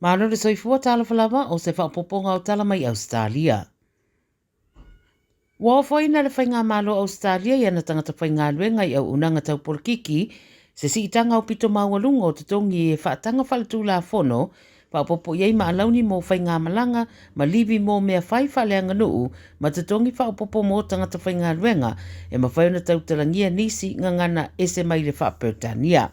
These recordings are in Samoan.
Malo le soifua, talofa lava, o se faaopoopoga o tala mai Ausetalia. Ua ofoina le Faigamalo Ausetalia i ana tagata faigaluega i auaunaga tau polokiki se siitaga aupito maualuga o totogi e faataga faaletulafono, faaopoopo i ai ma alauni mo faigamalaga ma livi mo mea fai faaleaganuu ma totogi faaopoopo mo tagata faigaluega e mafai ona tautalagia nisi gagana ese mai le faa-Peretania.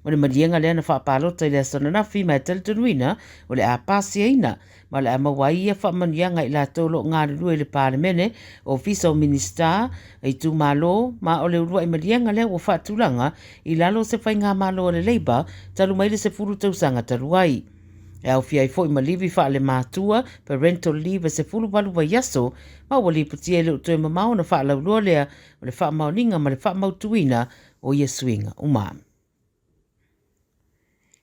O le maliega lea na faapalota i le aso ananafi ma e talitonuina o le a pasiaina ma o le a maua ai ia faamanuiaga i latou o lo o galulue i le Palemene, Ofisa o Minisita, itumalo, ma o le uluai maliega lea ua faatulaga i lalo o se faigamalo a le Labour talu mai le 10 tausaga talu ai. E aofia ai foi ma livi faale-matua, parental leave e 18 vaiaso, ma ua lipotia e le o toe mamao ona faalauiloa lea o le faamaoniga ma le faamautuina o ia suiga uma.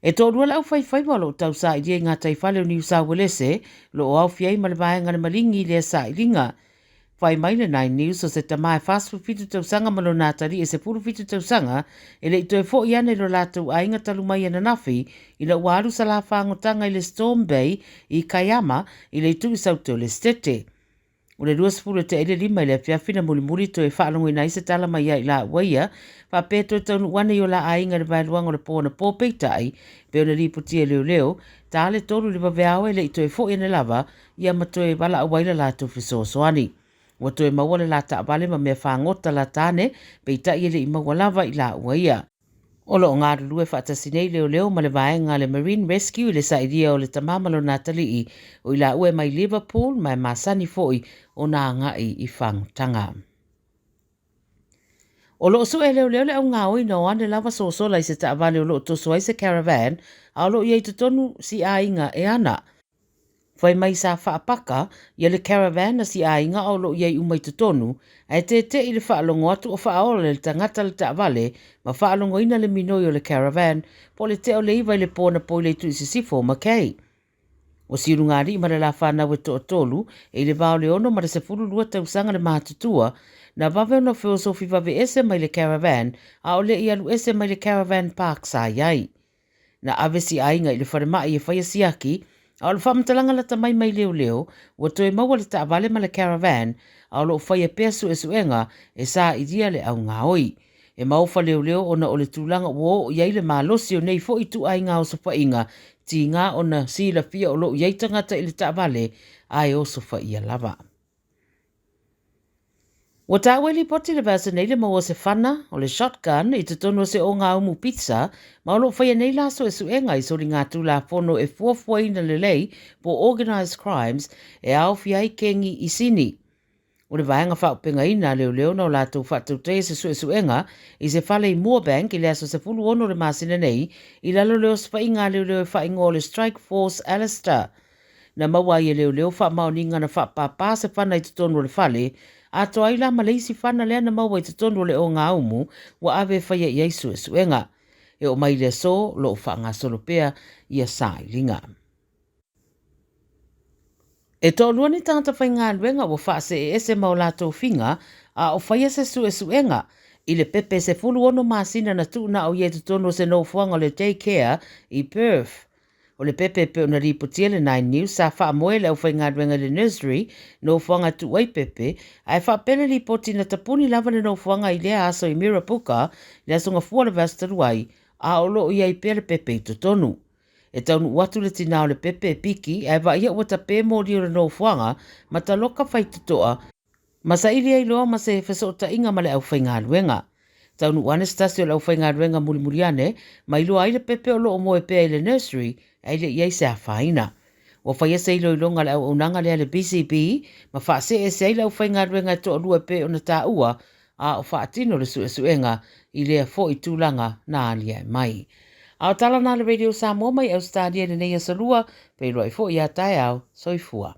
E toalua le aufaifaiva o lo o tausailia i gataifale o Niu Sauelese, o lo o aofia ai ma le vaega a le Maligi i lea sailiga. Fai mai le Nine News o se tama e 47 tausaga ma lona atalii e 17 tausaga e le i toe foi ana i lo latou aiga talu mai ananafi ina ua alu salafāgotaga i le Storm Bay i Kiama i le itu i Saute o le Esetete. O le 20 e tea ai le 5 i le afiafi na mulimuli toe faalogoina ai se tala mai ia i laua ia, faapea e toe taunuu ane i o la aiga i le vaeluaga o le po anapo peitai, pei ona lipotia e leoleo, ta le 3 i le vaveao e le i toe foi ane lava ia ma toe valaau ai la latou fesoasoani. Ua toe maua le la taavale ma mea fagota la tane, peitai e le i maua lava i laua ia. O lo o galulue faatasi nei leoleo ma le vaega a le Marine Rescue i le sailia o le tama ma lona atalii, o i laua e mai Liverpool ma e masani foi ona agai i fagotaga. O lo o sue e leoleo le augaoina o ane lava sosola i se taavale o lo o toso ai se caravan a o lo o i ai totonu si aiga e ana. Fai mai sa faapaka ia le caravan a si aiga a o lo o i ai uma i totonu, ae tete'i le faalogo atu o faaola e le tagata le taavale ma faalogoina le minoi o le caravan po o le tea o le 9 i le po anapo i le itu i sisifo o Mackay. O si ulugalii ma le la fanau e toatolu, e i le va o le 6 ma le 12 tausaga le matutua, na vave ona feosofi vave ese mai le caravan a o le i alu ese mai le caravan park sa i ai. Na ave si aiga i le falemai e faia siaki, a o le faamatalaga lata mai mai leoleo, ua toe maua le taavale ma le caravan, a o lo o faia pea suesuega e sailia le augaoi. E maofa leoleo ona o le tulaga ua oo i ai le malosi o nei foi ituaiga osofaiga, tiga ona silafia o lo o i ai tagata i le taavale ae osofaia lava. Ua taua i lipoti le vaiaso nei le maua o se fana, o le shotgun, i totonu o se ogaumu pizza, ma o lo o faia nei la suesuega i soligatulafono e fuafuaina lelei po o organised crimes e aofia ai kengi i Sini. O le vaega faaopegaina a leoleo na o latou faatautaia se suesuega i se fale i Moorebank i le aso 16 o le masina nei i lalo o le osofaiga a leoleo e faaigoa o le Strike Force Alistair. Na maua ai e leoleo faamaoniga na faapāpā se fana i totonu o le fale, atoa ai la ma le isi fana lea na maua i totonu o le ogaumu ua ave e faia i ai suesuega. E oo mai i le aso, o lo o faagasolo pea ia sailiga. E toalua ni tagata faigaluega ua faasee ese ma o latou figa a o faia se suesuega i le pepe 16 masina na tuunao ia i totonu o se nofoaga o le day care i Perth. O le pepe e pei ona lipotia le Nine News sa faamoe le aufaigaluega i le nursery, nofoaga e tuu ai pepe, ae faapea le lipoti na tapuni lava le nofoaga i lea aso i Mirrabooka, le Aso Gafua o le vaiaso talu ai, a o lo o i ai pea le pepe i totonu. E taunuu atu le tinā o le pepe e piki ae vaaia ua tapē moli o le nofoaga ma taloka faitotoa ma saili ai loa ma se fesootaiga ma le aufaigaluega. Taunuu ane se tasi o le aufaigaluega mulimuli ane, ma iloa ai le pepe o lo o moe pea i le nursery ae le i ai se afaina. Ua faia se iloiloga a le auaunaga lea a le Busy Bee ma faasee ese ai le aufaigaluega e toalua e pei ona taua a o faatino le suesuega i lea foi tulaga na aliae mai. A o tala na a le Radio Samoa mai Ausetalia i lenei aso Lua, feiloai foi ia taeao. Soifua.